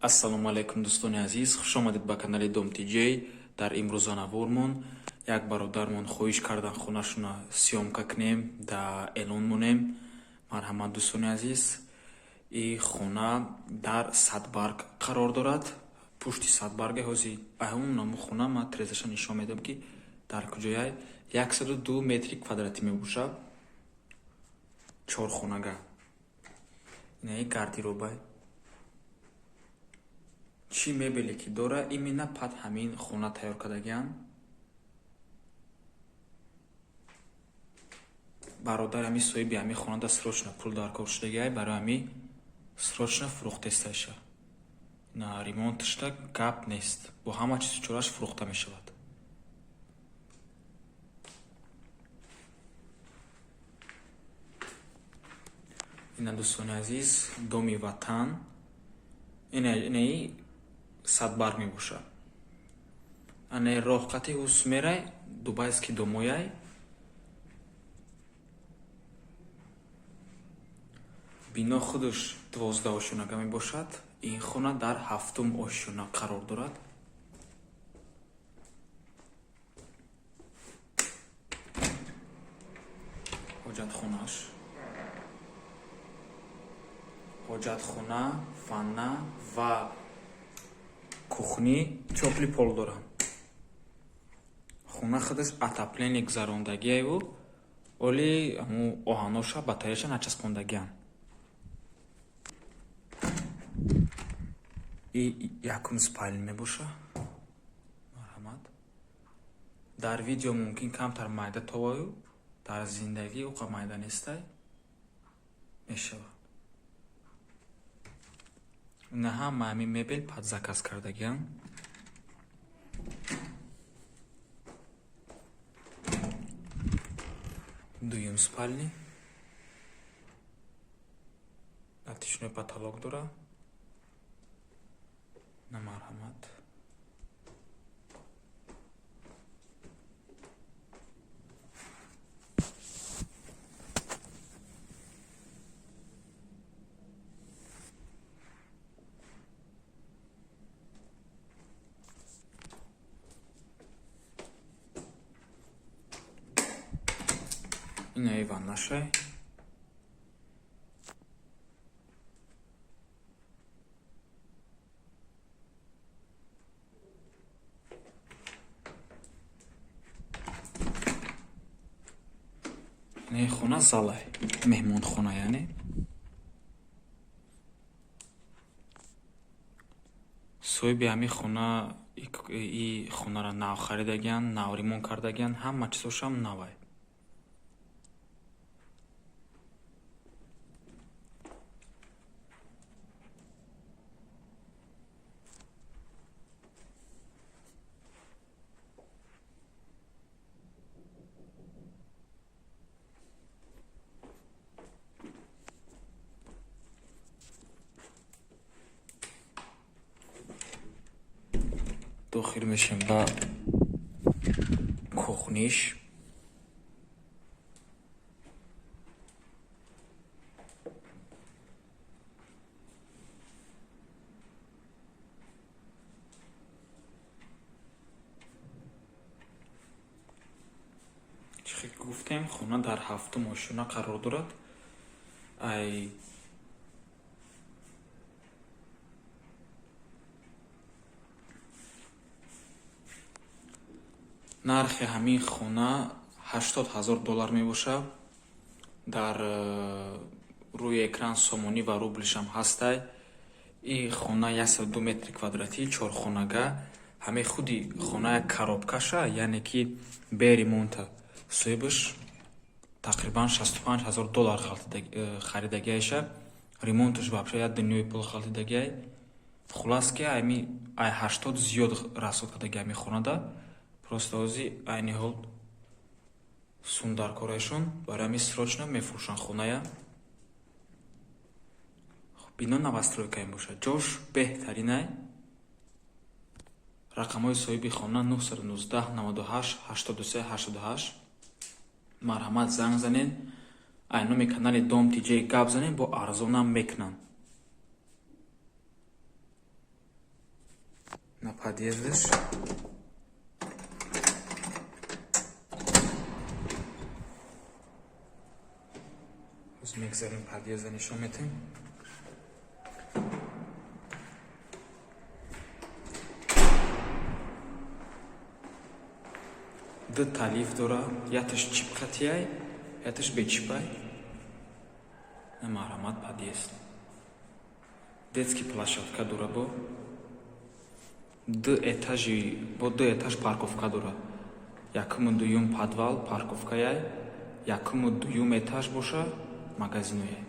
Ассалому алайкум, дӯстони азиз, хушомадед ба канали Дом ТЖ. Дар имрӯза навормон як бародармон хоҳиш кардан, хонашона съёмка кунем, да эълон монем. Марҳамат, дӯстони азиз, и хона дар Садбарг қарор дорад, пушти Садбарга. Ҳози ҳамон наму хона ман трезаша нишон медиҳам, ки дар куҷояй. 102 метри квадратӣ мебошад, чорхонага. Инаи гардеробай, чӣ мебеле ки дора, именно под ҳамин хона тайёр кардагианд. Бародар, ҳами соҳиби ҳамин хонада срочно пул даркор шудагиай, барои ҳами срочно фурӯхтесташа. На ремонташда гап нест, бо ҳама чизу чораш фурӯхта мешавад. Ина, дӯстони азиз, доми Ватан, инаи Садбарг мебошад. Анаи роҳ қати ҳус мерай, дубайский домояй. Бино худаш 12 ошёнага мебошад, ин хона дар ҳафтум ошёна қарор дорад. Ҳоҷатхонааш, ҳоҷатхона, ванна ва кухни тёплый пол доранд. Хона худаш отопление гузарондагиаю, оли ҳамун оҳаноша, батареяша начаспондагианд. И якум спальня мебоша. Марҳамат, дар видео мумкин камтар майда товаю, дар зиндагӣ уқа майда нестай, мешавад. Ина ҳама ҳамин мебел под заказ кардагианд. Дуюм спальни натишной потолок дора. На, марҳамат. Инаи ваннашай. Инаи хона залай, меҳмонхона, яъне соҳиби ҳамин хона и хонаро нав харидагианд, нав ремонт кардагианд, ҳама чизошам навай. Дохил мешем ба кухниш. Чӣ гуфтем, хона дар ҳафтум ошёна қарор дорад. Ай нархи ҳамин хона 80 000 доллар мебошад. Дар рӯи экран сомонӣ ва рублишам ҳастай. И хона 102 метри квадратӣ, чорхонага. Ҳамин худи хона як коробкаша, яъне ки бе ремонта. Соҳибаш тақрибан 65 000 доллар харидагиаша, ремонташ вообще як дунёи пул ғалтидагиай. Хулас, ки ами ай 80 зиёд расход кардаги ҳамин хонада. Просто ҳози айни ҳол сум даркораашон, барои ҳамин срочно мефурӯшанд хоная. Бино новостройка мебошад, ҷош беҳтаринай. Рақамҳои соҳиби хона 919 98 83 88. Марҳамат, занг занед, ай номи канали Дом ТЖ гап занед, бо арзонам мекунанд. Подъездаш. Ҳозир мегзарем, подъезда нишон метем. Ду та лифт дора, якташ чип қатияй, якташ бечипай. Марҳамат, подъезд. Детский площадка дора, бо ду этажи, бо ду этаж парковка дора. Якуму дуюм подвал парковкаяй, якуму дуюм этаж боша магазинояй.